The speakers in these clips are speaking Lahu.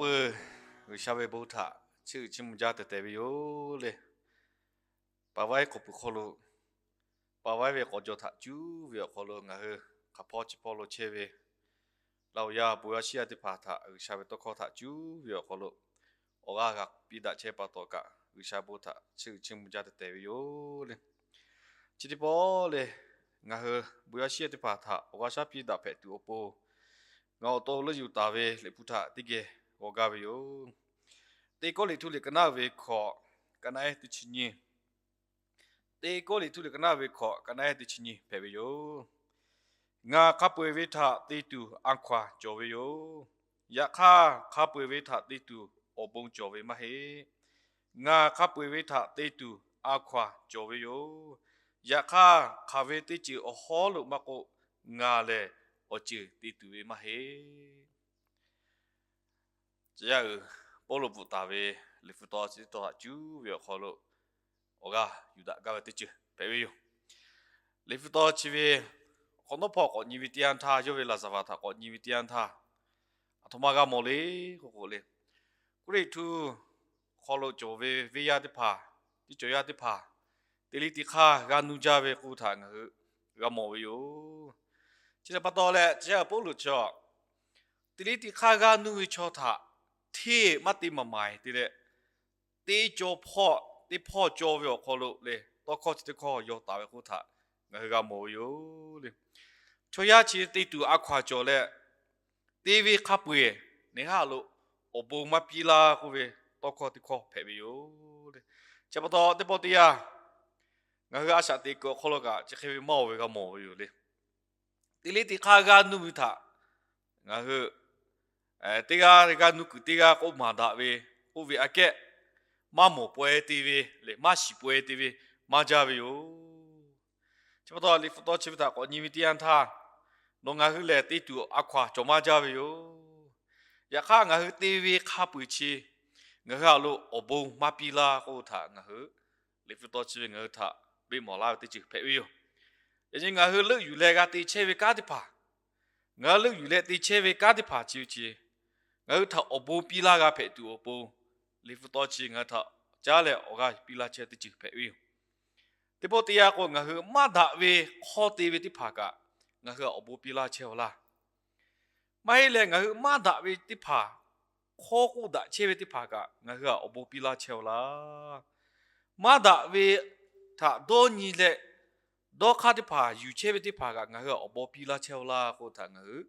peuˬ G'uiˬsha ve bon htaꞈ chiˇ uiˍ chiˇ mvuh jaˇ tehˬ tehˬ ve yoˬ le. Paˍ vaiˉ k'awꞈ puiˬ hk'aw lo, paˍ vaiˉ ve k'awꞈ jaw htaꞈ cuˉ ve awˬ hk'aw lo ngaˬ hui hk'aˬ hpawˇ chi hpawˇ lo chehˇ ve Laˇ huˍ yaˇ bon yaˇ shiˉ yaˇ teˇ hpaˍ htaꞈ G'uiˬsha ve tawˇ hkawˇ htaꞈ cuˉ ve awˬ hk'aw lo awˬ g'aˇ g'a piˇ daꞈ chehˇ pa taw kaꞈ, G'uiˬsha bon htaꞈ chiˇ uiˍ chiˇ mvuh jaˇ tehˬ tehˬ ve yoˬ le. Chi teˇ pawˆ lehˬ, ngaˬ hui bon yaˇ shiˉ yaˇ teˇ hpaˍ htaꞈ awˬ g'aˇ shaˉ piˇ daꞈ hpehꞈ tuˬ awˬ pon, ngaˬ awˬ to leuˆ yuˬ taˍ ve Liꞈ hpu htaꞈ teˇ geh g'aw gaˇ ve yoˬ. Teˇ Kawˇrenˍhtuˆ liꞈ ka naˉ ve hkawꞈ, ka naˉ ehˉ teˇ chi nyiˇ. Teˇ Kawˇrenˍhtuˆ liꞈ ka naˉ ve hkawꞈ, ka naˉ ehˉ teˇ chi nyiˇ hpehꞈ ve yoˬ. Ngaˬ hk'a peu-eˬ ve htaꞈ te tuˬ a hkaw-anˬ cawˬ ve yoˬ. Yaꞈ hk'aˇ, hk'a peu-eˬ ve htaꞈ te tuˬ awˬ bon cawˬ ve maˇ heˆ. Ngaˬ hk'a peu-eˬ ve htaꞈ te tuˬ a hkaw-anˬ cawˬ ve yoˬ. Yaꞈ hk'aˇ, hk'aˬ ve teˇ ceuˬ awˬ hawˉ lo maˇ k'oˆ, ngaˬ lehˬ awˬ ceuˬ te tuˬ ve maˇ heˆ. Tcuh yaˇ uiˍ Pawˇluꞈ bvuhꞈ taˍ ve Liꞈ hpu taw chi teˇ taw htaꞈ cuˉ ve awˬ hk'aw lo awˬ g'aˇ yuˬ daꞈ gaˇ ve teˇ ceuˬ hpehꞈ ve yoˬ. Liꞈ hpu taw chi ve hk'awꞈ nawˉ hpawˇ k'awꞈ nyi ve teˇ yanˇ htaˇ, yawˇ ve laˍzaˍvaˍ htaꞈ k'awꞈ nyi ve teˇ yanˇ htaˇ, aˬ htoꞈ ma g'a mawˬ le k'oˆ k'o le, Kawˇrenˍhtuˆ hk'aw lo cawˬ ve venˇ yaˇ teˇ hpaˍ, teˇ cawˬ yaˇ teˇ hpaˍ, teˇ liˇ teˇ hk'aˇ g'aˇ nuˇ jaˇ ve k'oˆ htaꞈ ngaˬ hui g'a mawˬ ve yoˬ. Chi htaꞈ pa taw leh, tcuh yaˇ uiˍ Pawˇluꞈ chi a teˇ liˇ teˇ hk'aˇ g'aˇ nuˇ ve chaw htaꞈ hteˇ maˇ te maˍ maiˍ te leh, teˇ cawˇ hpawˇ teˇ hpawˇ cawˇ ve awˬ hk'aw lo le, tawˇ hkawˇ chi teˇ hkawˇ yaw taˍ ve k'oˆ htaꞈ ngaˬ hui g'a mawˬ ve yoˬ le. Chaw yaˇ chi te tuˬ a hkaw-anˬ cawˬ leh, te ve hk'a peu-eˬ neˇ haˉ lo awˬ bon maˇ piˇ laˇ k'oˆ ve tawˇ hkawˇ teˇ hkawˇ hpehꞈ ve yoˬ le. Chi pa taw, teˇ pawˆ teˇ yanˇ ngaˬ hui a shaꞈ teꞈ kuiˬ awˬ hk'aw lo kaꞈ chi hk'e ve maˇ oˬ ve g'a mawˬ ve yoˬ le. Teˇ liˇ teˇ hk'aˇ g'aˇ nuˇ ve htaꞈ ngaˬ hui teˇ g'aˇ g'aˇ nuˇ kuiˬ teˇ g'aˇ k'oˆ maˍ daꞈ ve, k'oˆ ve aꞈ kehˉ maˇ mawˬ paweh te ve leh maˇ shiˍ paweh te ve maˇ jaˇ ve yoˬ. Chi pa taw, Liꞈ hpu taw chi ve htaꞈ k'awꞈ nyi ve teˇ yanˇ htaˇ, nawˬ ngaˬ hui lehˬ te tuˬ a hkaw-anˬ cawˬ maˇ jaˇ ve yoˬ. Yaꞈ hk'aˇ, ngaˬ hui te ve hk'a peu-eˬ chi ngaˬ hui a lo awˬ bon maˇ piˇ laˇ k'oˆ htaꞈ ngaˬ hui Liꞈ hpu taw chi ve ngaˬ hui htaꞈ beˆ mawˬ laˇ ve teˇ ceuˬ hpehꞈ ve yoˬ. Yaꞈ nyi ngaˬ hui leuˆ yuˬ leh g'a te chehˇ ve kanˉ teˇ hpaˍ, ngaˬ hui leuˆ yuˬ leh te chehˇ ve kanˉ teˇ hpaˍ chi ve chi ngaˬ hui htaꞈ awˬ bon piˇ laˇ g'a hpehꞈ tuˬ awˬ pon, Liꞈ hpu taw chi ngaˬ hui htaꞈ caˉ leh awˬ g'aˇ piˇ laˇ chehˇ teˇ ceuˬ hpehꞈ ve yoˬ. Teˇ pawˆ teˇ yanˇ k'o, ngaˬ hui maˇ daꞈ ve hk'awˇ te ve teˇ hpaˍ kaꞈ ngaˬ hui htaꞈ awˬ bon piˇ laˇ chehˇ-aw laˇ. Maˇ heˆ leh, ngaˬ hui maˇ daꞈ ve teˇ hpaˍ, hk'awˇ k'oˆ daꞈ chehˇ ve teˇ hpaˍ kaꞈ ngaˬ hui htaꞈ awˬ bon piˇ laˇ chehˇ-aw laˇ. Maˇ daꞈ ve htaꞈ dawˇ nyi leh, dawˇ hk'aˇ teˇ hpaˍ yuˬ chehˇ ve teˇ hpaˍ kaꞈ ngaˬ hui htaꞈ awˬ bon piˇ laˇ chehˇ-aw laˇ k'oˆ htaꞈ ngaˬ hui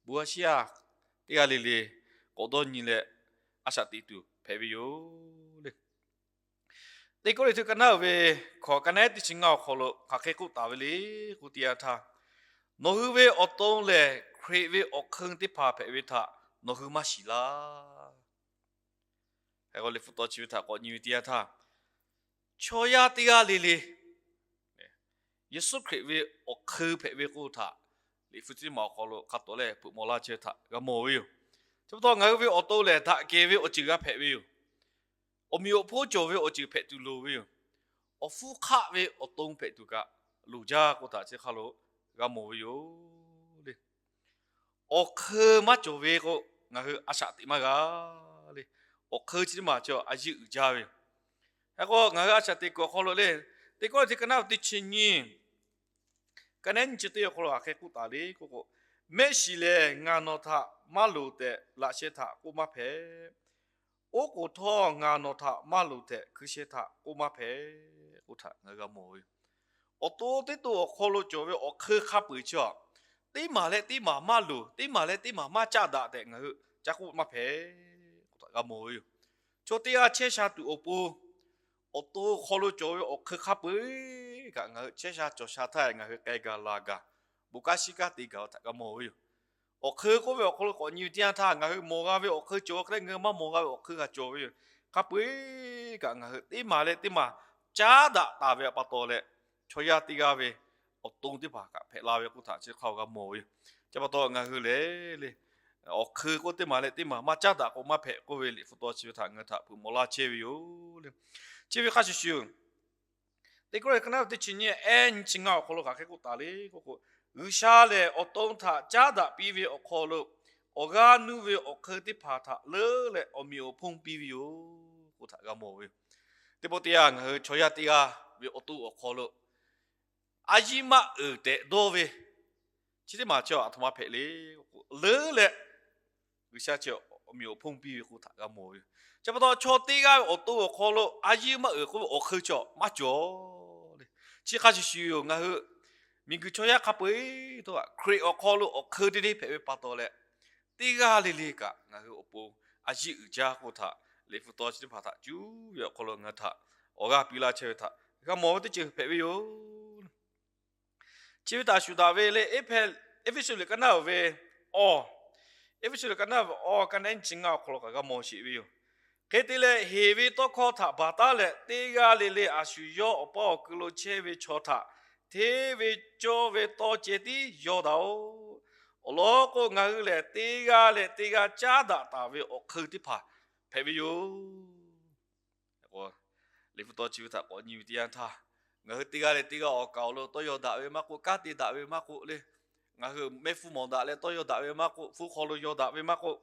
bon a shiˉ a teˇ g'aˇ le le k'awꞈ dawˇ nyi leh a shaꞈ teꞈ tuˬ hpehꞈ ve yoˬ le. Teˇ Kawˇrenˍhtuˆ ka naˉ uiˍ ve hkawꞈ ka naˉ ehˉ teˇ chi ngaˇ awˬ hk'aw lo hk'aˬ hk'e k'oˆ taˍ ve le k'oˆ teˇ yanˇ htaˇ, nawˬ hui ve awˬ to lehˬ Hkriꞈ ve awˬ hk'eun teˇ hpaˍ hpehꞈ ve htaꞈ nawˬ hui maˇ shiˍ laˇ. Hk'e k'o, Liꞈ hpu taw chi ve htaꞈ k'awꞈ nyi ve teˇ yanˇ htaˇ, chaw yaˇ teˇ g'aˇ le le Yeˍsuˆ Hkriꞈ ve awˬ hk'eun hpehꞈ ve k'oˆ htaꞈ Liꞈ hpu chi maˬ awˬ hk'aw lo hk'a tawˍ leh hpeuꞈ maw laˇ chehˇ htaꞈ g'a mawˬ ve yoˬ. Chi pa taw, ngaˬ hui ve awˬ to lehˬ daꞈ kehˬ ve awˬ ceuˬ g'a hpehꞈ ve yoˬ. Awˬ meꞈ awˬ hponˇ cawˬ ve awˬ ceuˬ hpehꞈ tuˬ loˍ ve yoˬ. Awˬ hpfuhˇ hk'aˆ ve awˬ to hpehꞈ tuˬ kaꞈ loˍ jaˇ k'oˆ htaꞈ chi hk'a lo g'a mawˬ ve yoˬ le. Awˬ hk'eun maˇ cawˬ ve k'o, ngaˬ hui a shaꞈ teꞈ maˇ g'a le. Awˬ hk'eun chi teˇ maˬ chi a yeˇ uiˍ jaˇ ve yoˬ. Hk'e k'o, ngaˬ hui a shaꞈ teꞈ kuiˬ awˬ hk'aw lo le, Teˇ Kawˇrenˍhtuˆ ka naˉ ve teˇ chi nyiˇ, ka naˉ nyiˇ chi teˇ awˬ hk'aw lo hk'aˬ hk'e k'oˆ taˍ le k'oˆ k'o, mehˆ shiˍ lehˬ ngaˬ nawˬ htaꞈ maˇ loˍ tehꞈ laꞈ sheh htaꞈ k'oˆ maˇ hpehꞈ. Oˉ k'oˍ htawˇ ngaˬ nawˬ htaꞈ maˇ loˍ tehꞈ hkui sheh htaꞈ k'oˆ maˇ hpehꞈ k'oˆ htaꞈ ngaˬ hui g'a mawˬ ve yoˬ. Awˬ to teˇ to awˬ hk'aw lo cawˬ ve awˬ hk'eun hk'a peu-eˬ chi a, teˇ maˬ leh teˇ maˬ maˇ loˍ, teˇ maˬ leh teˇ maˬ maˇ caˆ daꞈ tehꞈ ngaˬ hui caˇ k'oˆ maˇ hpehꞈ k'oˆ htaꞈ g'a mawˬ ve yoˬ. Chaw teˇ g'aˇ chehˇ sha tuˬ awˬ pon, awˬ to hk'aw lo cawˬ ve awˬ hk'eun hk'a peu-eˬ kaꞈ ngaˬ hui chehˇ sha cawˬ sha htaˇ ngaˬ hui k'ai gaˬ laˬ gaˬ, bon kanˉ shiˉ kanˉ te gaˬ-o htaꞈ g'a mawˬ ve yoˬ. Awˬ hk'eun k'oˆ ve awˬ hk'aw lo k'awꞈ nyi ve teˇ yanˇ htaˇ, ngaˬ hui mawˬ g'a ve awˬ hk'eun cawˬ hk'e leh ngaˬ hui maˇ mawˬ g'a ve awˬ hk'eun g'a cawˬ ve yoˬ. Hk'a peu-eˬ kaꞈ ngaˬ hui teˇ maˬ leh teˇ maˬ caˉ daꞈ taˍ ve pa taw leh, chaw yaˇ teˇ g'aˇ ve awˬ to teˇ hpaˍ kaꞈ hpehꞈ la ve k'oˆ htaꞈ chi hk'a g'a mawˬ ve yoˬ. Chi pa taw ngaˬ hui lehˬ le, awˬ hk'eun k'oˆ teˇ maˬ leh teˇ maˬ maˇ caˉ daꞈ k'o maˇ hpehꞈ k'oˆ ve Liꞈ hpu taw chi ve htaꞈ ngaˬ hui htaꞈ hpeuꞈ maw laˇ chehˇ ve yoˬ le. Chi ve hk'a shuˍ shuˍ, Teˇ Kawˇrenˍhtuˆ ka naˉ ve teˇ chi nyiˇ ehˉ nyiˇ chi ngaˇ awˬ hk'aw lo hk'aˬ hk'e k'oˆ taˍ le k'oˆ k'o, G'uiˬsha lehˬ awˬ to htaꞈ caˉ daꞈ piˇ ve awˬ hk'aw lo awˬ g'aˇ nuˇ ve awˬ hk'eun teˇ hpaˍ htaꞈ leuˉ leh awˬ meꞈ awˬ hponˇ piˇ ve yoˬ k'oˆ htaꞈ g'a mawˬ ve yoˬ. Teˇ pawˆ teˇ yanˇ ngaˬ hui chaw yaˇ teˇ g'aˇ ve awˬ to awˬ hk'aw lo a yiˇ maˇ uiˍ tehꞈ dawˇ ve chi teˇ maˬ chi aˬ htoꞈ ma hpehꞈ le k'o, leuˉ leh G'uiˬsha chi awˬ meꞈ awˬ hponˇ piˇ ve k'oˆ htaꞈ g'a mawˬ ve yoˬ. Chi pa taw chaw teˇ g'aˇ ve awˬ to awˬ hk'aw lo a yiˇ maˇ uiˍ k'oˆ ve awˬ hk'eun chi maˇ cawˬ le. Chi hk'a shuˍ shuˍ yoˬ, ngaˬ hui miˬguiˬ chaw yaˇ hk'a peu-eˬ htaꞈ Hkriꞈ awˬ hk'aw lo awˬ hk'eun teˇ deˇ hpehꞈ ve pa taw leh, teˇ g'aˇ le le kaꞈ ngaˬ hui awˬ pon a yiˇ uiˍ jaˇ k'oˆ htaꞈ, Liꞈ hpu taw chi teˇ hpaˍ htaꞈ cuˉ ve awˬ hk'aw lo ngaˬ hui htaꞈ awˬ g'aˇ piˇ laˇ chehˇ ve htaꞈ g'a mawˬ ve teˇ ceuˬ hpehꞈ ve yoˬ. Chi ve htaꞈ shuˍ daꞈ ve le, Eˇfeˇsuꞈ liꞈ ka naˉ uiˍ ve awˇ, Eˇfeˇsuꞈ liꞈ ka naˉ uiˍ ve awˇ, ka naˉ nyiˇ chi ngaˇ awˬ hk'aw lo kaꞈ g'a mawˬ sheˍ ve yoˬ. Hk'e te leh, heˍ ve tawˇ hkawˇ htaꞈ baˬ taˉ leh, teˇ g'aˇ le le a shu yawˇ awˬ paˇ awˬ ku lo chehˇ ve chaw htaꞈ hteˇ ve cawˇ ve tawˇ ceh tiˉ yaw daꞈ-oꞈ. Awˬ lawn k'o, ngaˬ hui lehˬ teˇ g'aˇ leh teˇ g'aˇ caˉ daꞈ taˍ ve awˬ hk'eun teˇ hpaˍ hpehꞈ ve yoˬ. Liꞈ hpu taw chi ve htaꞈ k'awꞈ nyi ve teˇ yanˇ htaˇ, ngaˬ hui teˇ g'aˇ leh teˇ g'aˇ awˬ kaˍ awˬ lo tawˇ yaw daꞈ ve maˇ k'oˆ, kanˉ te daꞈ ve maˇ k'oˆ le, ngaˬ hui mehˆ hpfuhˇ mawˬ daꞈ leh tawˇ yaw daꞈ ve maˇ k'oˆ, hpu hk'aw lo yaw daꞈ ve maˇ k'oˆ,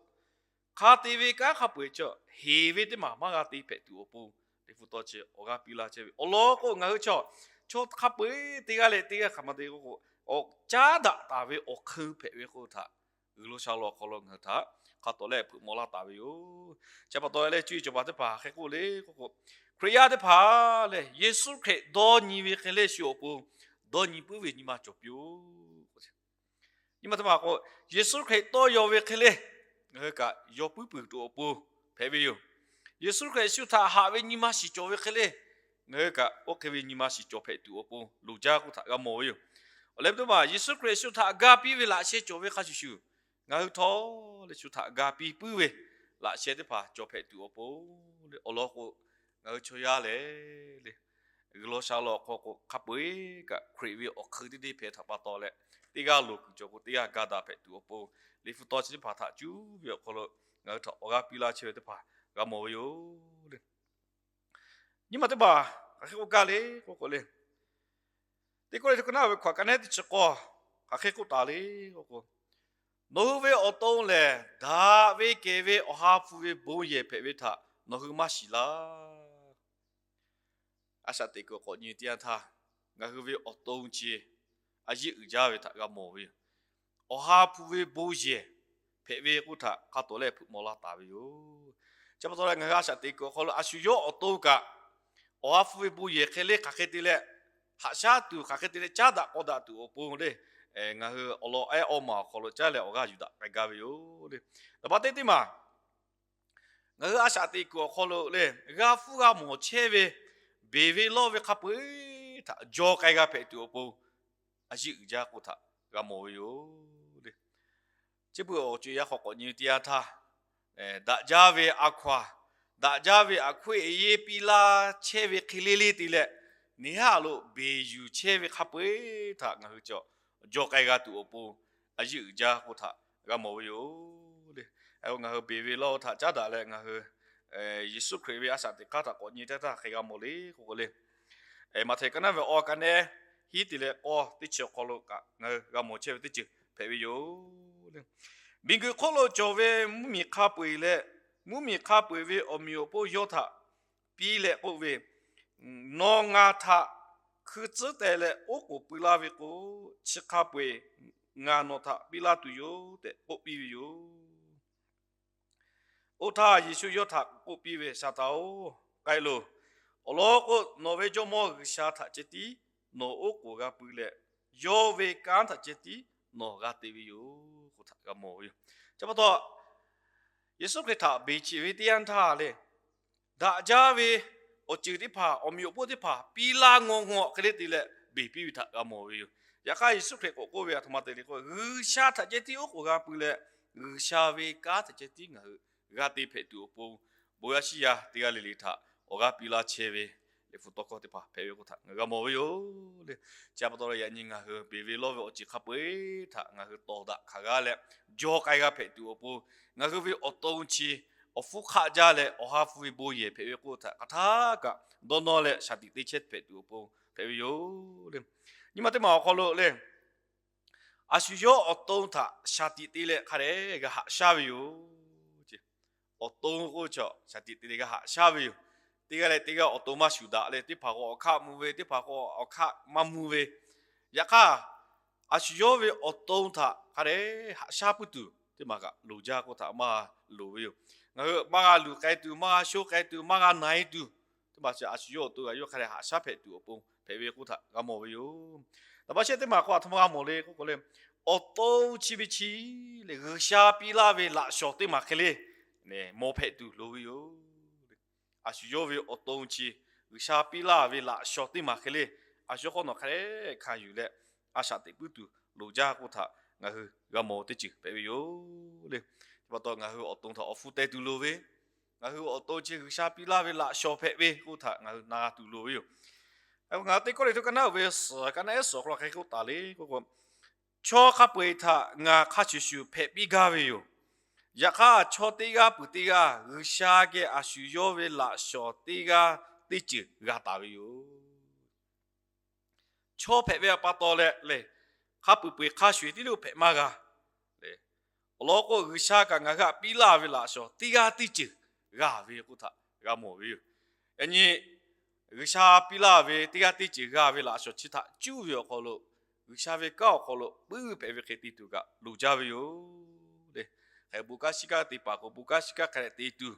hk'a te ve kanˉ hk'a peu-eˬ chi heˍ ve teˇ maˬ maˇ g'a te hpehꞈ tuˬ awˬ pon, Liꞈ hpu taw chi awˬ g'aˇ piˇ laˇ chehˇ ve. Awˬ lawn k'o, ngaˬ hui chaw, chaw hk'a peu-eˬ teˇ g'aˇ leh teˇ g'aˇ hk'aˬ ma te k'o k'o, awˬ caˉ daꞈ taˍ ve awˬ hk'eun hpehꞈ ve k'oˆ htaꞈ G'uiˬsha law awˬ hk'aw lo ngaˬ hui htaꞈ hk'a tawˍ lehˆ hpeuꞈ maw laˇ taˍ ve yoˬ. Chi pa taw leh, cuˇ yiˍ cawˬ paˍ teˇ hpaˍ hk'e k'oˆ le k'oˆ k'o, Hkriꞈ yaˇ teˇ hpaˍ lehˬ, Yeˍsuˆ Hkriꞈ dawˇ nyi ve hk'e le shu awˬ pon dawˇ nyi puiˉ ve nyi ma cawˬ piˇ-oˆ. Nyi ma teˇ maˬ k'o, Yeˍsuˆ Hkriꞈ tawˇ yaw ve hk'e le ngaˬ hui kaꞈ yaw puiˉ puiˍ tuˬ awˬ pon hpehꞈ ve yoˬ. Yeˍsuˆ Hkriꞈ shu htaꞈ haꞈ ve nyi ma shiˍ cawˬ ve hk'e le, ngaˬ hui kaꞈ oˇ hk'e ve nyi ma shiˍ cawˬ hpehꞈ tuˬ awˬ pon loˍ jaˇ k'oˆ htaꞈ g'a mawˬ ve yoˬ. Awˬ leh teˇ maˬ Yeˍsuˆ Hkriꞈ shu htaꞈ ga piˇ ve laꞈ sheh cawˬ ve hk'a shuˍ shuˍ, ngaˬ hui htawˇ leh shu htaꞈ ga piˇ puiˉ ve laꞈ sheh teˇ hpaˍ cawˬ hpehꞈ tuˬ awˬ pon le. Awˬ lawn k'o, ngaˬ hui chaw yaˇ lehˬ le, G'uiˬsha law awˬ hk'aw k'o, hk'a peu-eˬ kaꞈ Hkriꞈ ve awˬ hk'eun teˇ deˇ hpehꞈ htaꞈ pa taw leh, teˇ g'aˇ loˍ kuiˬ cawˬ k'o, teˇ g'aˇ ga daꞈ hpehꞈ tuˬ awˬ pon, Liꞈ hpu taw chi teˇ hpaˍ htaꞈ cuˇ ve awˬ hk'aw lo ngaˬ hui htaꞈ awˬ g'aˇ piˇ laˇ chehˇ ve teˇ hpaˍ g'a mawˬ ve yoˬ le. Nyi ma teˇ hpaˍ hk'aˬ hk'e k'oˆ gaˇ le k'oˆ k'o le, Teˇ Kawˇrenˍhtuˆ ka naˉ ve hkawꞈ ka nehˉ teˇ chi k'awˇ hk'aˬ hk'e k'oˆ taˍ le k'oˆ k'o, nawˬ hui ve awˬ to lehˬ daꞈ ve kehˬ ve awˬ ha hpu ve bon yehˬ hpehꞈ ve htaꞈ nawˬ hui maˇ shiˍ laˇ. A shaꞈ teꞈ kuiˬ k'awꞈ nyi teˇ yanˇ htaˇ, ngaˬ hui ve awˬ to chi a yiˇ uiˍ jaˇ ve htaꞈ g'a mawˬ ve yoˬ. Awˬ ha hpu ve bon yehˬ hpehꞈ ve k'oˆ htaꞈ hk'a tawˍ lehˆ hpeuꞈ maw laˇ taˍ ve yoˬ. Chi pa taw leh, ngaˬ hui a shaꞈ teꞈ kuiˬ awˬ hk'aw lo a shu yawˇ awˬ to kaꞈ, awˬ ha hpu ve bon yehˬ hk'e le hk'aˬ hk'e te leh, haꞈ shaˉ tuˬ hk'aˬ hk'e te leh caˉ daꞈ k'aw daꞈ tuˬ awˬ pon le, ngaˬ hui awˬ lawn ehˉ awˬ maˬ awˬ hk'aw lo caˉ leh awˬ g'aˇ yuˬ daꞈ k'ai gaˇ ve yoˬ le. Naˍ baˆ teˇ teˇ maˬ, ngaˬ hui a shaꞈ teꞈ kuiˬ awˬ hk'aw lo le, g'a hpfuhˇ g'a mawˬ chehˇ ve beˬ ve lawˇ ve hk'a peu-eˬ htaꞈ jaw k'ai g'a hpehꞈ tuˬ awˬ pon, a yiˇ uiˍ jaˇ k'oˆ htaꞈ g'a mawˬ ve yoˬ le. Chi beuꞈ awˬ co-e yaˇ hk'aw k'awꞈ nyi ve teˇ yanˇ htaˇ, daꞈ jaˇ ve a hkaw-anˬ, daꞈ jaˇ ve a hkoˇ eˬ yeˇ piˇ laˇ chehˇ ve hk'e le le te leh, neˇ haˉ lo beˬ yuˬ chehˇ ve hk'a peu-eˬ htaꞈ ngaˬ hui cawˬ jaw k'ai g'a tuˬ awˬ pon, a yiˇ uiˍ jaˇ k'oˆ htaꞈ g'a mawˬ ve yoˬ le. Ngaˬ hui beˬ ve lawˇ htaꞈ caˉ daꞈ leh ngaˬ hui Yeˍsuˆ Hkriꞈ ve a shaꞈ teꞈ hk'aˇ htaꞈ k'awꞈ nyi teˇ htaˇ hk'e g'a mawˬ le k'oˆ k'o le, Maꞈhtehˍ ka naˉ ve awˬ ka nehˉ hiˉ te leh k'awˇ teˇ chi awˬ hk'aw lo kaꞈ ngaˬ hui g'a mawˬ chehˇ ve teˇ ceuˬ hpehꞈ ve yoˬ le. Miˬguiˬ hk'oˆ lo cawˬ ve mvuhˇmiˬ hk'a peu-eˬ leh, mvuhˇmiˬ hk'a peu-eˬ ve awˬ meꞈ awˬ hponˇ yawˇ htaꞈ piˇ leh k'oˆ ve, Nawˬ ngaˬ htaꞈ hkui tcuhˉ teh leh oˉ k'oˍ pui laˇ ve k'o, chi hk'a peu-eˬ ngaˬ nawˬ htaꞈ piˇ laˇ tuˬ yoˬ tehꞈ k'oˆ piˇ ve yoˬ. Oˇ htaˇ Yeˍsuˆ yawˇ htaꞈ k'oˆ piˇ ve, Saˍtanˍ-oˬ, k'ai loˬ. Awˬ lawn k'o, nawˬ ve Jawˇmawˇ G'uiˬsha htaꞈ ceh tiˉ nawˬ oˉ k'oˍ g'a pui leh, yawˇ ve kanˉ htaꞈ ceh tiˉ nawˬ g'a te ve yoˬ k'oˆ htaꞈ g'a mawˬ ve yoˬ. Chi pa taw, Yeˍsuˆ Hkriꞈ htaꞈ beˬ cheꞈ ve teˇ yanˇ htaˇ le, daꞈ jaˇ ve awˬ ceuˬ teˇ hpaˍ, awˬ meꞈ awˬ hponˇ teˇ hpaˍ piˇ laˇ ngaw ngaw hk'e le te leh beˬ piˇ ve htaꞈ g'a mawˬ ve yoˬ. Yaꞈ hk'aˇ, Yeˍsuˆ Hkriꞈ k'awꞈ k'oˆ ve, a htoꞈ ma te le k'o, G'uiˬsha htaꞈ ceh tiˉ oˉ k'oˍ g'a pui leh, G'uiˬsha ve kanˉ htaꞈ ceh tiˉ ngaˬ hui g'a te hpehꞈ tuˬ awˬ pon, bon yaˇ shiˉ yaˇ teˇ g'aˇ le le htaꞈ awˬ g'aˇ piˇ laˇ chehˇ ve Liꞈ hpu tawˇ hkawˇ teˇ hpaˍ hpehꞈ ve k'oˆ htaꞈ ngaˬ g'a mawˬ ve yoˬ le. Chi pa taw leh, yaꞈ nyi ngaˬ hui beˬ ve lawˇ ve awˬ ceuˬ hk'a peu-eˬ htaꞈ ngaˬ hui tawˍ daꞈ hk'aˬ g'a leh, jaw k'ai g'a hpehꞈ tuˬ awˬ pon, ngaˬ hui ve awˬ to chi awˬ hpfuhˇ hk'aˆ jaˇ leh awˬ ha hpu ve bon yehˬ hpehꞈ ve k'oˆ htaꞈ hk'aˬ htaˇ kaꞈ dawˇ nawˇ leh shaˍ tiꞈ te chehˇ hpehꞈ tuˬ awˬ pon hpehꞈ ve yoˬ le. Nyi ma teˇ maˬ awˬ hk'aw lo le, A shu yawˇ awˬ to htaꞈ shaˍ tiꞈ te leh hk'a dehꞈ g'a haꞈ shaˉ ve yoˬ. Awˬ to k'oˆ ve chaw shaˍ tiꞈ te leh g'a haꞈ shaˉ ve yoˬ. Teˇ g'aˇ leh teˇ g'aˇ awˬ to maˇ shuˍ daꞈ leh, teˇ hpaˍ k'o awˬ hk'aˆ mvuh ve, teˇ hpaˍ k'o awˬ hk'aˆ maˇ mvuh ve. Yaꞈ hk'aˇ, a shu yawˇ ve awˬ to htaꞈ hk'a dehꞈ haꞈ shaˉ puiˉ tuˬ teˇ maˬ kaꞈ loˍ jaˇ k'oˆ htaꞈ maˇ loˍ ve yoˬ. Ngaˬ hui maˇ g'a luˬ k'ai tuˬ, maˇ g'a shoˉ k'ai tuˬ, maˇ g'a na e tuˬ, teˇ maˬ chi a shu yawˇ awˬ to g'a yawˇ hk'a dehꞈ haꞈ shaˉ hpehꞈ tuˬ awˬ pon hpehꞈ ve k'oˆ htaꞈ g'a mawˬ ve yoˬ. Taˍ baˆ shehˆ teˇ maˬ k'o a htoꞈ ma g'a mawˬ le k'oˆ k'o le, awˬ to chi ve chi lehˬ G'uiˬsha piˇ laˇ ve laꞈ shawnˍ teˇ maˬ hk'e le mawˬ hpehꞈ tuˬ loˍ ve yoˬ. A shu yawˇ ve awˬ to chi G'uiˬsha piˇ laˇ ve laꞈ shawnˍ teˇ maˬ hk'e le, a shu yawˇ hk'awꞈ nawˬ hk'a dehꞈ hkanˍ yuˬ leh a shaꞈ teꞈ puiˉ tuˬ loˍ jaˇ k'oˆ htaꞈ ngaˬ hui g'a mawˬ teˇ ceuˬ hpehꞈ ve yoˬ le. Chi pa taw ngaˬ hui awˬ to htaꞈ awˬ hpfuhˇ teh tuˬ loˍ ve, ngaˬ hui awˬ to chi G'uiˬsha piˇ laˇ ve laꞈ shawnˍ hpehꞈ ve k'oˆ htaꞈ ngaˬ hui na g'a tuˬ loˍ ve yoˬ. Ngaˬ hui teˇ kawˆ le hto kaˇ naˉ uiˍ ve suhˍ kaˇ naˉ ehˉ suhˍ awˬ hk'aw lo hk'aˬ hk'e k'oˆ taˍ le k'oˆ k'o, chaw hk'a peu-eˬ htaꞈ ngaˬ hk'a shuˍ shuˍ hpehꞈ piˇ gaˇ ve yoˬ. Yaꞈ hk'aˇ, chaw teˇ g'aˇ peuˬ teˇ g'aˇ G'uiˬsha geh a shu yawˇ ve laꞈ shawnˍ teˇ g'aˇ teˇ ceuˬ g'a taˍ ve yoˬ. Chaw hpehꞈ ve pa taw leh lehˬ, hk'a peu-eˬ peu-eˬ hk'a shuˍ shuˍ tiˉ lo hpehꞈ maˇ g'a. Awˬ lawn k'o, G'uiˬsha kaꞈ ngaˬ hui htaꞈ piˇ laˇ ve laꞈ shawnˍ teˇ g'aˇ teˇ ceuˬ g'a ve k'oˆ htaꞈ g'a mawˬ ve yoˬ. Yaꞈ nyi G'uiˬsha piˇ laˇ ve teˇ g'aˇ teˇ ceuˬ g'a ve laꞈ shawnˍ chi htaꞈ cuˇ ve awˬ hk'aw lo, G'uiˬsha ve kanˉ awˬ hk'aw lo puiˉ hpehꞈ ve hk'e te tuˬ kaꞈ loˍ jaˇ ve yoˬ le. Hk'e bon kanˉ shiˉ kanˉ te paˍ k'o, bon kanˉ shiˉ kanˉ hk'a dehꞈ te tuˬ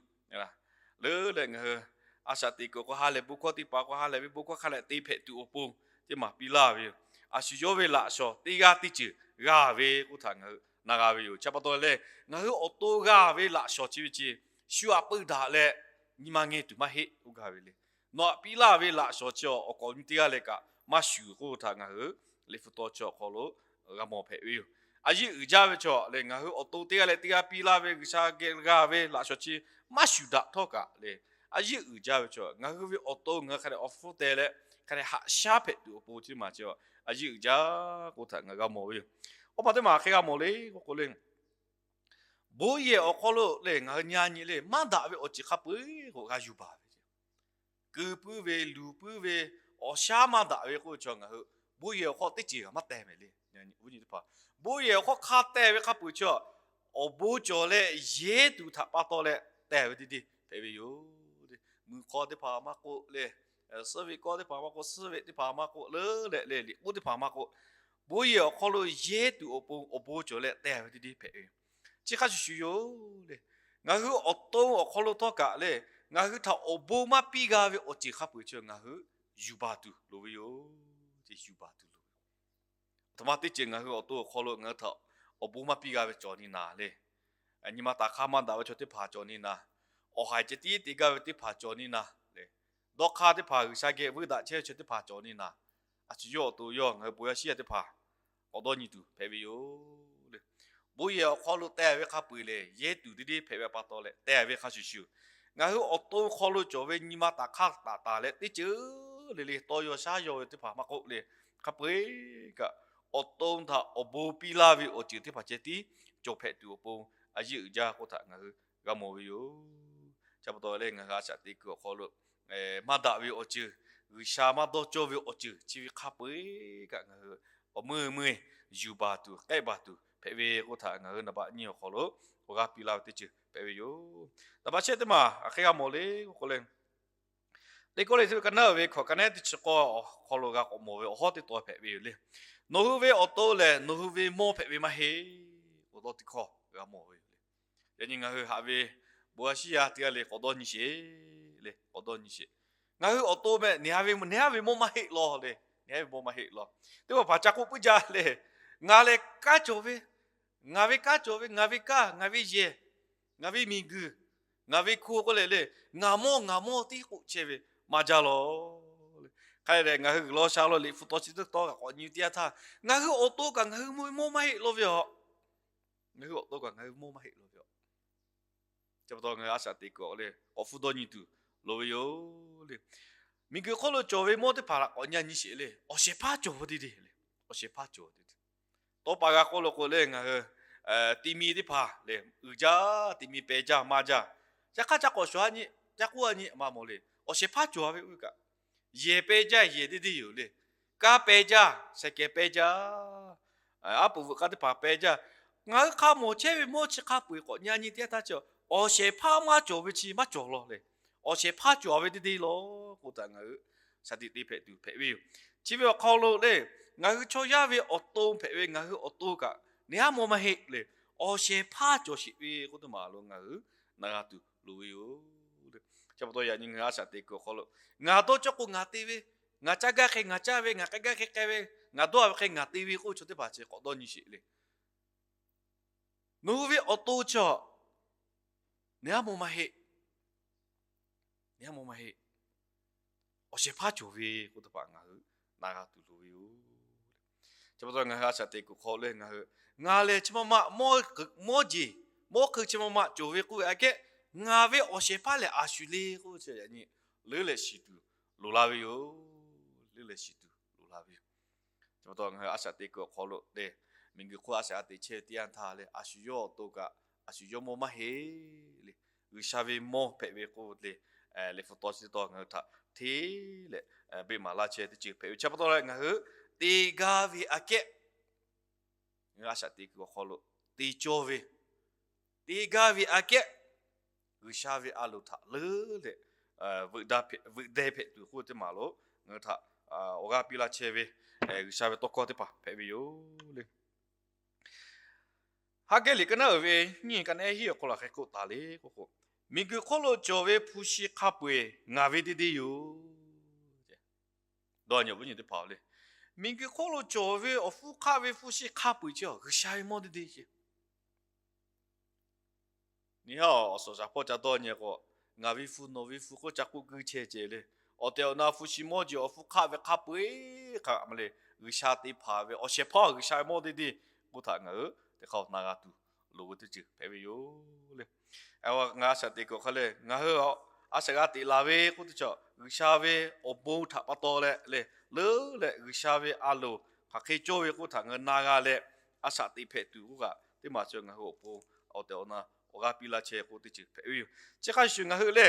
leuˉ leh ngaˬ hui a shaꞈ teꞈ kuiˬ k'o ha lehˬ bon hkawˇ te paˍ k'o ha lehˬ ve bon hkawˇ hk'a dehꞈ te hpehꞈ tuˬ awˬ pon teˇ maˬ piˇ laˇ ve yoˬ. A shu yawˇ ve laꞈ shawnˍ teˇ g'aˇ teˇ ceuˬ g'a ve k'oˆ htaꞈ ngaˬ hui na g'a ve yoˬ. Chi pa taw leh, ngaˬ hui awˬ to g'a ve laꞈ shawnˍ chi ve chi shu aꞈ peu daꞈ leh nyi ma ngeh tuˬ maˇ heˆ k'oˆ gaˇ ve le. Nawˬ htaꞈ piˇ laˇ ve laꞈ shawnˍ chi awˬ k'awꞈ nyi teˇ g'aˇ leh kaꞈ maˇ shuˍ k'oˆ htaꞈ ngaˬ hui Liꞈ hpu taw chi awˬ hk'aw lo g'a mawˬ hpehꞈ ve yoˬ. A yiˇ uiˍ jaˇ ve chaw lehˬ, ngaˬ hui awˬ to teˇ g'aˇ leh teˇ g'aˇ piˇ laˇ ve G'uiˬsha geh g'a ve laꞈ shawnˍ chi maˇ shuˍ daꞈ htawˇ kaꞈ lehˬ, a yiˇ uiˍ jaˇ ve chaw ngaˬ hui ve awˬ to ngaˬ hui hk'a dehꞈ awˬ hpfuhˇ teh leh hk'a dehꞈ haꞈ shaˉ hpehꞈ tuˬ awˬ pon chi maˬ chi a yiˇ uiˍ jaˇ k'oˆ htaꞈ ngaˬ g'a mawˬ ve yoˬ. Awˬ pa teˇ maˬ hk'e g'a mawˬ le k'oˆ k'o le, bon yehˬ awˬ hk'aw lo lehˬ ngaˬ hui nyi a nyi le maˇ daꞈ ve awˬ ceuˬ hk'a peu-eˬ k'o g'a yuˬ baˬ ve Kuˬ puiˉ ve, luˬ puiˉ ve, awˬ shaˉ maˇ daꞈ ve k'oˆ ve chaw ngaˬ hui bon yehˬ awˬ hk'aw teˇ ceuˬ kaꞈ maˇ teh mehˍ le. Bon yehˬ awˬ hk'aw hk'a teh ve hk'a peu-eˬ chaw, awˬ bon cawˬ leh yehˇ tuˬ htaꞈ pa taw leh teh ve teˇ deˇ hpehꞈ ve yoˬ. Mui hk'aw teˇ hpaˍ maˇ k'oˆ le, suhˉ ve kawˇ teˇ hpaˍ maˇ k'oˆ, suhˉ ve teˇ hpaˍ maˇ k'oˆ, leuˉ leh leh liꞈ k'oˆ teˇ hpaˍ maˇ k'oˆ, bon yehˬ awˬ hk'aw lo yehˇ tuˬ awˬ pon awˬ bon cawˬ leh teh ve teˇ deˇ hpehꞈ ve yoˬ. Chi hk'a shuˍ shuˍ yoˬ le. Ngaˬ hui awˬ to awˬ hk'aw lo htawˇ kaꞈ le, ngaˬ hui htaꞈ awˬ bon maˇ piˇ g'a ve awˬ ceuˬ hk'a peu-eˬ chi ngaˬ hui yuˬ baˬ tuˬ loˍ ve yoˬ. Yuˬ baˬ tuˬ loˍ ve. Aˬ htoꞈ ma teˇ ceuˬ ngaˬ hui awˬ to awˬ hk'aw lo ngaˬ hui htaꞈ awˬ bon maˇ piˇ g'a ve cawˬ ni naˍ le. Nyi ma taˍ hk'aˇ maˇ daꞈ ve chaw teˇ hpaˍ cawˬ ni naˍ. Awˬ haiˬ ceh tiˉ te gaˇ ve teˇ hpaˍ cawˬ ni naˍ le. Dawˇ hk'aˇ teˇ hpaˍ G'uiˬsha geh vuiˇ daꞈ chehˇ ve chaw teˇ hpaˍ cawˬ ni naˍ. A shu yawˇ awˬ to yawˇ ngaˬ hui bon yaˇ shiˉ yaˇ teˇ hpaˍ k'awꞈ dawˇ nyi tuˬ hpehꞈ ve yoˬ le. Bon yehˬ awˬ hk'aw lo teh ve hk'a peu-eˬ lehˬ, yehˇ tuˬ teˇ deˇ hpehꞈ ve pa taw leh teh ve hk'a shuˍ shuˍ, ngaˬ hui awˬ to hk'aw lo cawˬ ve nyi ma taˍ hk'aˇ taˍ taˍ leh teˇ ceuˬ le le tawˇ yaw shaˉ yaw ve teˇ hpaˍ maˇ k'oˆ le, hk'a peu-eˬ kaꞈ awˬ to htaꞈ awˬ bon piˇ laˇ ve awˬ ceuˬ teˇ hpaˍ ceh tiˉ cawˬ hpehꞈ tuˬ awˬ pon a yiˇ uiˍ jaˇ k'oˆ htaꞈ ngaˬ hui g'a mawˬ ve yoˬ. Chi pa taw leh ngaˬ hui a shaꞈ teꞈ kuiˬ awˬ hk'aw lo maˇ daꞈ ve awˬ ceuˬ, G'uiˬsha maˇ dawˇ cawˇ ve awˬ ceuˬ chi ve hk'a peu-eˬ kaꞈ ngaˬ hui awˬ meuˇ meuˇ yuˬ baˬ tuˬ k'ehˆ baˬ tuˬ hpehꞈ ve k'oˆ htaꞈ ngaˬ hui naˍ baˆ nyiˇ awˬ hk'aw lo awˬ g'aˇ piˇ laˇ ve teˇ ceuˬ hpehꞈ ve yoˬ. Taˍ baˆ shehˆ teˇ maˬ a hk'e g'a mawˬ le k'oˆ k'o le, teˇ kawˆ le teˇ ve ka naˉ ve hkawꞈ ka naˉ teˇ chi k'awˇ awˬ hk'aw lo g'a k'awꞈ mawˬ ve awˬ hawˉ teˇ taw hpehꞈ ve yoˬ le. Nawˬ hui ve awˬ to lehˬ nawˬ hui ve mawˇ hpehꞈ ve maˇ heˆ. Awˬ lawn teˇ hkawˇ g'a mawˬ ve yoˬ le. Yaꞈ nyi ngaˬ hui haꞈ ve bon yaˇ shiˉ yaˇ teˇ g'aˇ le k'awꞈ dawˇ nyi sheˍ le, k'awꞈ dawˇ nyi sheˍ. Ngaˬ hui awˬ to meh neˬ ha ve neˬ ha ve mawˇ maˇ heˆ law le, neˬ ha ve mawˇ maˇ heˆ law. Teˇ hpaˍ hpaˍ ca k'oˆ puiˉ jaˇ le, ngaˬ lehˬ kanˉ cawˬ ve, ngaˬ ve kanˉ cawˬ ve, ngaˬ ve kaˇ, ngaˬ ve yehˬ, ngaˬ ve miˬguiˬ, ngaˬ ve hko k'oˆ leh le, ngaˬ mawˇ ngaˬ mawˇ tiˉ k'oˆ chehˇ ve maˇ jaˇ law. Hk'a lehˬ ngaˬ hui g'uiˬ law sha law Liꞈ hpu taw chi teˇ taw kaꞈ k'awꞈ nyi teˇ yanˇ htaˇ, ngaˬ hui awˬ to kaꞈ ngaˬ hui mawˇ ve mawˇ maˇ heˆ law ve aˬ. Ngaˬ hui awˬ to kaꞈ ngaˬ hui mawˇ maˇ heˆ law ve aˬ. Chi pa taw ngaˬ hui a shaꞈ teꞈ kuiˬ awˬ le k'awꞈ hpfuhˇ dawˇ nyi tuˬ loˍ ve yoˬ le. Miˬguiˬ hk'oˆ lo cawˬ ve mawˇ teˇ hpaˍ htaꞈ k'awꞈ nyi nyi sheˍ le, awˬ shehˍ hpaˇ cawˬ ve teˇ deˇ le, awˬ shehˍ hpaˇ cawˬ ve teˇ deˇ. Tawˇ pa g'a k'oˆ lo k'o le ngaˬ hui ti mi teˇ hpaˍ le, uiˍ jaˇ ti mi peh jaˇ maˇ jaˇ, ca hk'aˇ ca k'awꞈ shawˍ a nyi, ca k'oˆ a nyi maˇ mawˬ le, awˬ shehˍ hpaˇ cawˬ ve k'oˆ ve kaꞈ, yehˬ peh jaˇ yehˬ teˇ deˇ yoˬ le. Kanˉ peh jaˇ, sheh keh peh jaˇ, aˉ poꞈ veuꞈ k'aˇ teˇ hpaˍ pehˇ jaˇ. Ngaˬ hui hk'a mawˬ chehˇ ve mawˇ chi hk'a peu-eˬ k'awꞈ nyi nyi teˇ yanˇ htaˇ chi, awˬ shehˍ hpaˇ maˇ cawˬ ve chi maˇ cawˬ law le. Awˬ shehˍ hpaˇ cawˬ ve teˇ deˇ law k'oˆ htaꞈ ngaˬ hui shaˍ tiꞈ te hpehꞈ tuˬ hpehꞈ ve yoˬ. Chi ve awˬ hk'aw lo le, ngaˬ hui chaw yaˇ ve awˬ to hpehꞈ ve ngaˬ hui awˬ to kaꞈ neˇ haˉ mawˇ maˇ heˆ le. Awˬ shehˍ hpaˇ cawˬ sheˍ ve k'oˆ teˇ maˬ lo ngaˬ hui na g'a tuˬ loˍ ve yoˬ. Chi pa taw yaꞈ nyi ngaˬ hui a shaꞈ teꞈ kuiˬ awˬ hk'aw lo, ngaˬ dawˇ cawˇ k'o ngaˬ te ve, ngaˬ caˇ gaˇ hk'e ngaˬ caˇ ve, ngaˬ k'ai gaˇ hk'e k'ai ve, ngaˬ dawˇ ve hk'e ngaˬ te ve k'oˆ ve chaw teˇ hpaˍ chi k'awꞈ dawˇ nyi sheˍ le. Nawˬ hui ve awˬ to chaw neˇ haˉ mawˇ maˇ heˆ. Neˇ haˉ mawˇ maˇ heˆ. Awˬ shehˍ hpaˇ cawˬ ve k'oˆ teˇ hpaˍ ngaˬ hui na g'a tuˬ loˍ ve yoˬ. Chi pa taw ngaˬ hui a shaꞈ teꞈ kuiˬ hk'aw leh ngaˬ hui, ngaˬ lehˬ chi ma ma mawˇ hkui, mawˇ jeˬ, mawˇ hkui chi ma ma cawˬ ve k'oˆ ve aꞈ kehˉ, ngaˬ ve awˬ shehˍ hpaˇ lehˬ a shu le k'oˆ ve chi yaꞈ nyi leuˉ leh shiˍ tuˬ loˍ la ve yoˬ. Leuˉ leh shiˍ tuˬ loˍ la ve yoˬ. Chi pa taw ngaˬ hui a shaꞈ teꞈ kuiˬ awˬ hk'aw lo le, miˬguiˬ hk'oˆ a shaꞈ g'a teꞈ chehˇ ve teˇ yanˇ htaˇ le, a shu yawˇ awˬ to kaꞈ a shu yawˇ mawˇ maˇ heˆ le. G'uiˬsha ve mawˇ hpehꞈ ve k'oˆ ve le, liꞈ hpu tawˇ chi teˇ tawˇ ngaˬ hui htaꞈ hteˇ leh beˆ maˍ laˇ chehˇ teˇ ceuˬ hpehꞈ ve. Chi pa taw leh ngaˬ hui te gaˇ ve aꞈ kehˉ, ngaˬ hui a shaꞈ teꞈ kuiˬ awˬ hk'aw lo te cawˇ ve, te gaˇ ve aꞈ kehˉ, G'uiˬsha ve a loˍ htaꞈ leuˉ leh veuꞈ deh hpehꞈ tuˬ k'oˆ teˇ maˬ lo ngaˬ hui htaꞈ awˬ g'aˇ piˇ laˇ chehˇ ve, G'uiˬsha ve tawˇ hkawˇ teˇ hpaˍ hpehꞈ ve yoˬ le. Haˉ kehˉ liꞈ ka naˉ uiˍ ve nyiˇ ka naˉ hiˉ awˬ hk'aw lo hk'aˬ hk'e k'oˆ taˍ le k'oˆ k'o, miˬguiˬ hk'oˆ lo cawˬ ve hpu shi hk'a peu-eˬ ngaˬ ve teˇ deˇ yoˬ. Dawˇ nyi awˬ viˉ nyi teˇ hpaˍ le, miˬguiˬ hk'oˆ lo cawˬ ve awˬ hpfuhˇ hk'aˆ ve hpu shi hk'a peu-eˬ chi G'uiˬsha ve mawˇ teˇ deˇ ce. Nyi haˉ awˬ suhˍ shaˍ hpawˇ ca dawˇ nyi k'o, ngaˬ ve hpu nawˬ ve hpu k'oˆ ca k'oˆ guiˇ chehˇ ceh le. Awˬ tehˬ awˬ na hpu shi mawˇ jeˬ awˬ hpfuhˇ hk'aˆ ve hk'a peu-eˬ hk'a ma le, G'uiˬsha te hpanˍ ve awˬ shehˍ hpaˇ G'uiˬsha ve mawˇ teˇ deˇ k'oˆ htaꞈ ngaˬ hui teˇ hk'a na g'a tuˬ loˍ ve teˇ ceuˬ hpehꞈ ve yoˬ le. Ngaˬ a shaꞈ teꞈ kuiˬ hk'a le, ngaˬ hui a shaꞈ g'a teꞈ laˬ ve k'oˆ teˇ chaw G'uiˬsha ve awˬ bon htaꞈ pa taw leh le, leuˉ leh G'uiˬsha ve a loˍ hk'aˬ hk'e cawˇ ve k'oˆ htaꞈ ngaˬ hui na g'a leh, a shaꞈ teꞈ hpehꞈ tuˬ k'oˆ kaꞈ teˇ maˬ chi ngaˬ hui awˬ pon awˬ tehˬ awˬ na awˬ g'aˇ piˇ laˇ chehˇ k'oˆ teˇ ceuˬ hpehꞈ ve yoˬ. Chi hk'a shuˍ shuˍ ngaˬ hui le,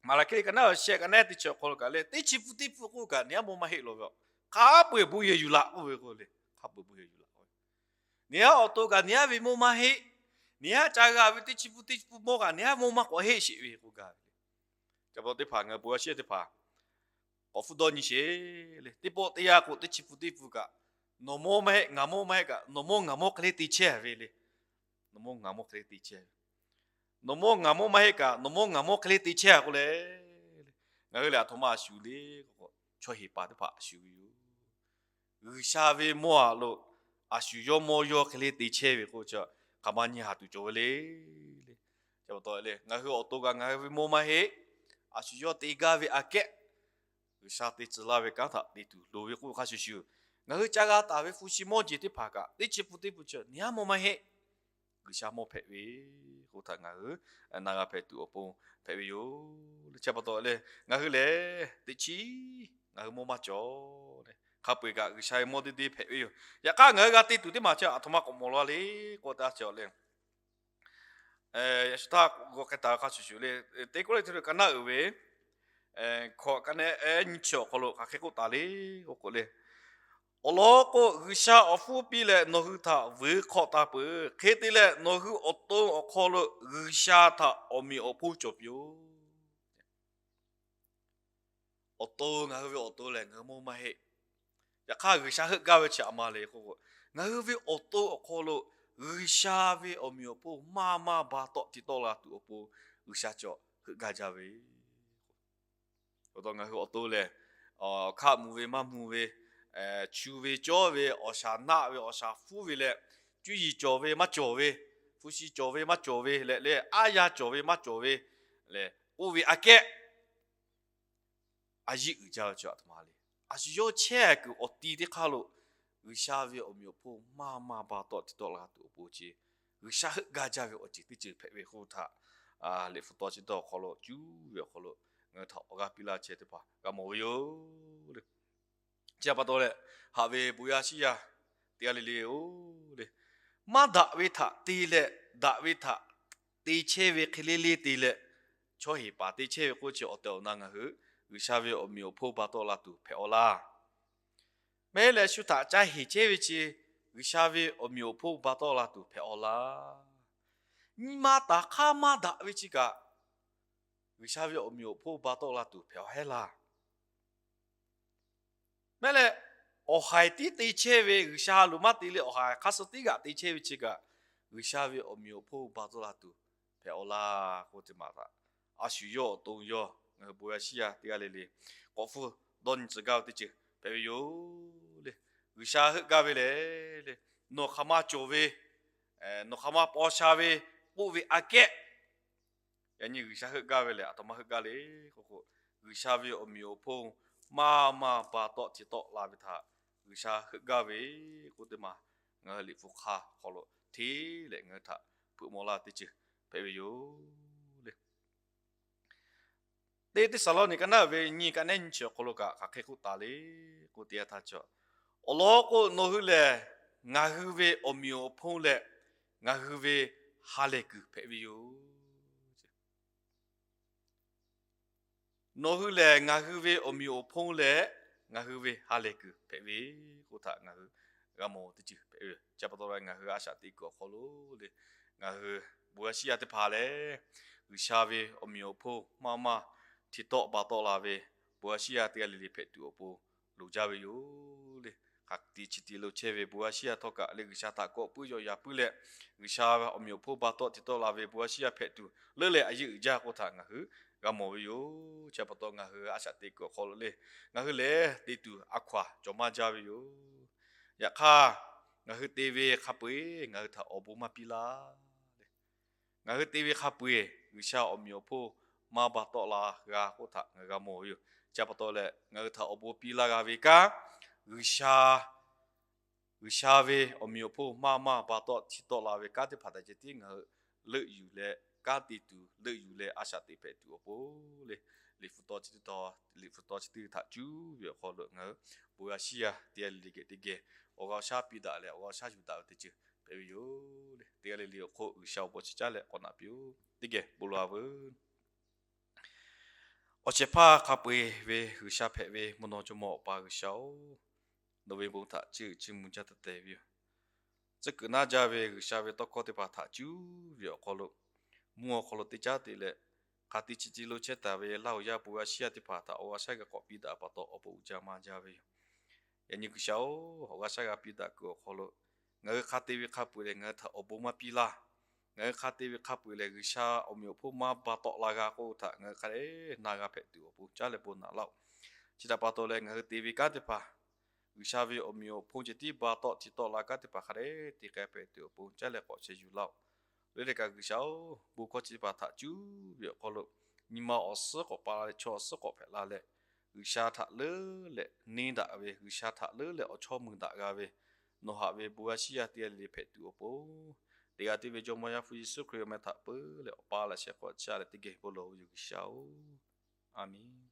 Maˍlaˍhkiˆ ka naˉ shehˆ ka naˉ teˇ chi awˬ hk'aw lo kaꞈ le, teˇ chi pun teˇ pun k'oˆ kaꞈ neˇ haˉ mawˇ maˇ heˆ law ve, hk'a peu-eˬ bon yehˬ yuˬ laꞈ k'oˆ ve k'o le, hk'a peu-eˬ bon yehˬ yuˬ laꞈ k'oˆ ve. Neˇ haˉ awˬ to kaꞈ neˇ haˉ ve mawˇ maˇ heˆ. Neˇ haˉ ca g'a ve teˇ chi pun teˇ chi pun mawˇ kaꞈ neˇ haˉ mawˇ maˇ k'awꞈ heˆ sheˍ ve k'oˆ gaˇ ve le. Ca pa taw teˇ hpaˍ ngaˬ hui bon a shehˆ teˇ hpaˍ k'awꞈ hpfuhˇ dawˇ nyi sheˍ le. Teˇ pawˆ teˇ yanˇ k'o teˇ chi pun teˇ pun kaꞈ, nawˬ mawˇ maˇ heˆ ngaˬ mawˇ maˇ heˆ kaꞈ nawˬ mawˇ ngaˬ mawˇ hk'e le te chehˇ ve le. Nawˬ mawˇ ngaˬ mawˇ hk'e le te chehˇ ve, nawˬ mawˇ ngaˬ mawˇ maˇ heˆ kaꞈ nawˬ mawˇ ngaˬ mawˇ hk'e le te chehˇ k'oˆ le. Ngaˬ hui lehˬ aˬ htoꞈ ma a shu le k'o, chaw heˍ paˍ teˇ hpaˍ a shu ve yoˬ. G'uiˬsha ve mawˇ a lo, a shu yawˇ mawˇ yawˇ hk'e le te chehˇ ve k'o, hk'aˬ ma nyi haˍ tuˬ cawˬ ve le. Ca pa taw le, ngaˬ hui awˬ to kaꞈ ngaˬ hui ve mawˇ maˇ heˆ. A shu yawˇ te gaˇ ve aꞈ kehˉ G'uiˬsha te tcuh laˇ ve kanˉ htaꞈ te tuˬ loˍ ve k'oˆ ve hk'a shuˍ shuˍ, ngaˬ hui ca g'a taˍ ve hpu shi mawˇ jeˬ teˇ hpaˍ kaꞈ teˇ chi pun teˇ pun chi neˇ haˉ mawˇ maˇ heˆ. G'uiˬsha mawˇ hpehꞈ ve k'oˆ htaꞈ ngaˬ hui na g'a hpehꞈ tuˬ awˬ pon hpehꞈ ve yoˬ. Chi pa taw le, ngaˬ hui lehˬ teˇ chiˉ ngaˬ hui mawˇ maˇ cawˬ le. Hk'a peu-eˬ kaꞈ G'uiˬsha ve mawˇ teˇ deˇ hpehꞈ ve yoˬ. Yaꞈ hk'aˇ ngaˬ hui g'a te tuˬ teˇ maˬ chi aˬ htoꞈ ma k'awꞈ mawˬ la le k'o, taˇ cawˬ le. Yaꞈ shu htaˇ g'aw k'ai taˍ ve hk'a shuˍ shuˍ le, Teˇ Kawˇrenˍhtuˆ ka naˉ uiˍ ve hkawꞈ ka neh ehˉ nyi chi awˬ hk'aw lo hk'aˬ hk'e k'oˆ taˍ le k'oˆ k'o le, awˬ lawn k'o G'uiˬsha awˬ hpfuhˇ piˇ leh nawˬ hui htaꞈ vuiˬ hk'awꞈ taˍ peuˬ. Hk'e te leh nawˬ hui awˬ to awˬ hk'aw lo G'uiˬsha htaꞈ awˬ meꞈ awˬ hponˇ cawˬ piˇ-oˬ. Awˬ to, ngaˬ hui ve awˬ to lehˬ ngaˬ hui mawˇ maˇ heˆ. Yaꞈ hk'aˇ G'uiˬsha heuˆ gaˇ ve chi aˬ ma le k'o, ngaˬ hui ve awˬ to awˬ hk'aw lo G'uiˬsha ve awˬ meꞈ awˬ hponˇ maˇ maˇ ba tawˆ te tawˆ la tuˬ awˬ pon G'uiˬsha cawˬ heuˆ gaˇ jaˇ ve. Awˬ to, ngaˬ hui awˬ to lehˬ, hkaˆ mvuh ve maˇ mvuh ve, chu ve cawˇ ve, awˬ shaˍ naˆ ve awˬ shaˍ hpfuhˇ ve leh, cuˇ yiˍ cawˬ ve maˇ cawˬ ve, hpu shi cawˬ ve maˇ cawˬ ve leh le, aˉ yaˇ cawˬ ve maˇ cawˬ ve leh k'oˆ ve aꞈ kehˉ a yiˇ uiˍ jaˇ ve chi aˬ htoꞈ ma le. A shu yawˇ chehˇ kuiˬ awˬ ti teˇ hk'aˇ lo G'uiˬsha ve awˬ meꞈ awˬ hponˇ maˇ maˇ ba tawˆ te tawˆ la tuˬ awˬ pon chi G'uiˬsha heuˆ gaˇ jaˇ ve awˬ ceuˬ teˇ ceuˬ hpehꞈ ve k'oˆ htaꞈ, liꞈ hpu tawˇ chi tawˇ awˬ hk'aw lo cuˇ ve awˬ hk'aw lo ngaˬ hui htaꞈ awˬ g'aˇ piˇ laˇ chehˇ teˇ hpaˍ g'a mawˬ ve yoˬ le. Chi pa taw leh, haꞈ ve bon yaˇ shiˉ yaˇ teˇ g'aˇ le le-oˬ le, maˇ daꞈ ve htaꞈ te leh, daꞈ ve htaꞈ te chehˇ ve hk'e le le te leh, chaw heˍ paˍ te chehˇ ve k'oˆ chi awˬ tehˬ awˬ na ngaˬ hui G'uiˬsha ve awˬ meꞈ awˬ hponˇ ba tawˆ la tuˬ hpehꞈ-aw laˇ. Mehˉ leh shu htaꞈ ca heˍ chehˇ ve chi G'uiˬsha ve awˬ meꞈ awˬ hponˇ ba tawˆ la tuˬ hpehꞈ-aw laˇ. Nyi ma taˍ hk'aˇ maˇ daꞈ ve chi kaꞈ, G'uiˬsha ve awˬ meꞈ awˬ hponˇ ba tawˆ la tuˬ hpehꞈ-aw hehˉ laˇ. Mehˉ leh, awˬ haiˬ tiˉ te chehˇ ve, G'uiˬsha loˍ maˇ te leh awˬ haiˬ hk'aˇ suh tiˉ g'aꞈ te chehˇ ve chi kaꞈ, G'uiˬsha ve awˬ meꞈ awˬ hponˇ ba tawˆ la tuˬ hpehꞈ-aw laˇ k'oˆ teˇ maˬ htaꞈ, a shu yawˇ awˬ to yawˇ ngaˬ hui bon yaˇ shiˉ yaˇ teˇ g'aˇ le le k'awꞈ hpfuhˇ dawˇ nyi tcuh gaˇ ve teˇ ceuˬ hpehꞈ ve yoˬ le. G'uiˬsha heuˆ gaˇ ve lehˬ le, nawˬ hk'aˬ ma cawˬ ve, nawˬ hk'aˬ ma paw sha ve k'oˆ ve aꞈ kehˉ, yaꞈ nyi G'uiˬsha heuˆ gaˇ ve lehˬ, aˬ htoꞈ ma heuˆ gaˇ le k'oˆ k'o, G'uiˬsha ve awˬ meꞈ awˬ hponˇ maˇ maˇ ba tawˆ hti tawˆ la ve htaꞈ G'uiˬsha heuˆ gaˇ ve k'oˆ teˇ maˬ, ngaˬ hui Liꞈ hpu hk'aˇ hk'aw lo hteˇ leh ngaˬ hui htaꞈ hpeuꞈ maw laˇ teˇ ceuˬ hpehꞈ ve yoˬ le. Teˇ Hteˇsaˍlawˇniˆ ka naˉ ve nyiˇ ka nehˉ nyiˇ chi awˬ hk'aw lo kaꞈ hk'aˬ hk'e k'oˆ taˍ le k'oˆ teˇ yanˇ htaˇ cawˬ, awˬ lawn k'o, nawˬ hui lehˬ ngaˬ hui ve awˬ meꞈ awˬ hponˇ leh ngaˬ hui ve ha lehˬ kuiˬ hpehꞈ ve yoˬ. Nawˬ hui lehˬ ngaˬ hui ve awˬ meꞈ awˬ hponˇ leh ngaˬ hui ve ha lehˬ kuiˬ hpehꞈ ve k'oˆ htaꞈ ngaˬ hui g'a mawˬ teˇ ceuˬ hpehꞈ ve yoˬ. Chi pa taw leh ngaˬ hui a shaꞈ teꞈ kuiˬ awˬ hk'aw lo le, ngaˬ hui bon yaˇ shiˉ yaˇ teˇ hpaˍ lehˬ, G'uiˬsha ve awˬ meꞈ awˬ hponˇ maˇ maˇ hti tawˆ ba tawˆ la ve bon yaˇ shiˉ yaˇ teˇ g'aˇ le le hpehꞈ tuˬ awˬ pon loˍ jaˇ ve yoˬ le. Hk'aˬ te chi te lo chehˇ ve bon yaˇ shiˉ yaˇ htawˇ kaꞈ le, G'uiˬsha htaꞈ kawˆ puiˉ yaw yaꞈ puiˉ leh, G'uiˬsha awˬ meꞈ awˬ hponˇ ba tawˆ hti tawˆ la ve bon yaˇ shiˉ yaˇ hpehꞈ tuˬ leuˉ leh a yeˇ uiˍ jaˇ k'oˆ htaꞈ ngaˬ hui g'a mawˬ ve yoˬ. Chi pa taw ngaˬ hui a shaꞈ teꞈ kuiˬ awˬ hk'aw lo le, ngaˬ hui lehˬ te tuˬ a hkaw-anˬ cawˬ maˇ jaˇ ve yoˬ. Yaꞈ hk'aˇ, ngaˬ hui te ve hk'a peu-eˬ ngaˬ hui htaꞈ awˬ bon maˇ piˇ laˇ le. Ngaˬ hui te ve hk'a peu-eˬ G'uiˬsha awˬ meꞈ awˬ hponˇ maˇ ba tawˆ la g'a k'oˆ htaꞈ ngaˬ hui g'a mawˬ ve yoˬ. Chi pa taw leh ngaˬ hui htaꞈ awˬ bon piˇ laˇ g'a ve kanˉ, G'uiˬsha G'uiˬsha ve awˬ meꞈ awˬ hponˇ maˇ maˇ ba tawˆ hti tawˆ la ve kanˉ teˇ hpaˍ htaꞈ ceh tiˉ ngaˬ hui leuˆ yuˬ leh, kanˉ te tuˬ leuˆ yuˬ leh a shaꞈ teꞈ hpehꞈ tuˬ awˬ pon le, Liꞈ hpu taw chi teˇ taw, Liꞈ hpu taw chi teˇ htaꞈ cuˉ ve awˬ hk'aw lo ngaˬ hui bon yaˇ shiˉ yaˇ teˇ g'aˇ le le geh teˇ geh awˬ g'aˇ awˬ shaˉ piˇ daꞈ leh awˬ g'aˇ awˬ shaˉ yuˬ daꞈ ve teˇ ceuˬ hpehꞈ ve yoˬ le. Teˇ g'aˇ le le awˬ hk'oˆ G'uiˬsha awˬ bon chi caˉ leh k'awꞈ naꞈ piˇ-oˆ. Teˇ geh bon lawˬ-a veuˬ. Awˬ shehˍ hpaˇ hk'a peu-eˬ ve G'uiˬsha hpehꞈ ve mvuhˇ naw jawˇmawˇ Awˬ pa G'uiˬsha-oˬ, nawˬ ve bon htaꞈ chiˇ uiˍ chiˇ mvuh jaˇ taˇ tehˬ ve yoˬ. Tcuh kuiˬ naˇ jaˇ ve G'uiˬsha ve tawˇ hkawˇ teˇ hpaˍ htaꞈ cuˉ ve awˬ hk'aw lo, mvuhˇ awˬ hk'aw lo teˇ caˉ te leh, hk'a te chi te lo chehˇ taˍ ve Laˇ huˍ yaˇ bon yaˇ shiˉ yaˇ teˇ hpaˍ htaꞈ awˬ g'aˇ shaˉ g'a k'awꞈ piˇ daꞈ pa taw awˬ bon uiˍ jaˇ maˇ jaˇ ve yoˬ. Yaꞈ nyi G'uiˬsha-oˬ, awˬ g'aˇ shaˉ g'a piˇ daꞈ kuiˬ awˬ hk'aw lo, ngaˬ hui hk'a te ve hk'a peu-eˬ lehˬ ngaˬ hui htaꞈ awˬ bon maˇ piˇ laˇ. Ngaˬ hui hk'a te ve hk'a peu-eˬ lehˬ G'uiˬsha awˬ meꞈ awˬ hponˇ maˇ ba tawˆ la g'a k'oˆ htaꞈ ngaˬ hui hk'a dehꞈ na g'a hpehꞈ tuˬ awˬ pon caˉ leh bon naꞈ laˇ-oˆ. Chi htaꞈ pa taw leh ngaˬ hui te ve kanˉ teˇ hpaˍ, G'uiˬsha ve awˬ meꞈ awˬ hponˇ ceh tiˉ ba tawˆ hti tawˆ la kanˉ teˇ hpaˍ hk'a dehꞈ te k'ai hpehꞈ tuˬ awˬ pon caˉ leh k'awꞈ sheh yuˬ laˇ-oˆ. Leuˉ leh kaꞈ G'uiˬsha-oˬ, bon hkawˇ chi teˇ hpaˍ htaꞈ cuˉ ve awˬ hk'aw lo, nyi ma awˬ suhˉ k'awꞈ pa la leh chaw awˬ suhˉ k'awꞈ hpehꞈ la leh, G'uiˬsha htaꞈ leuˉ leh neˇ daꞈ ve, G'uiˬsha htaꞈ leuˉ leh awˬ chawˇ mui daꞈ g'a ve, nawˬ haꞈ ve bon yaˇ shiˉ yaˇ teˇ g'aˇ le le hpehꞈ tuˬ awˬ pon, teˇ g'aˇ tiˉ ve Jawˇmawˇ Yaˇ hpu Yeˍsuˆ Hkriꞈ awˬ meh htaꞈ peu leh Awˬ pa laꞈ sheh k'awꞈ caˇ leh teˇ geh bon lawˬ ve yoˬ G'uiˬsha-oˬ, A menˬ.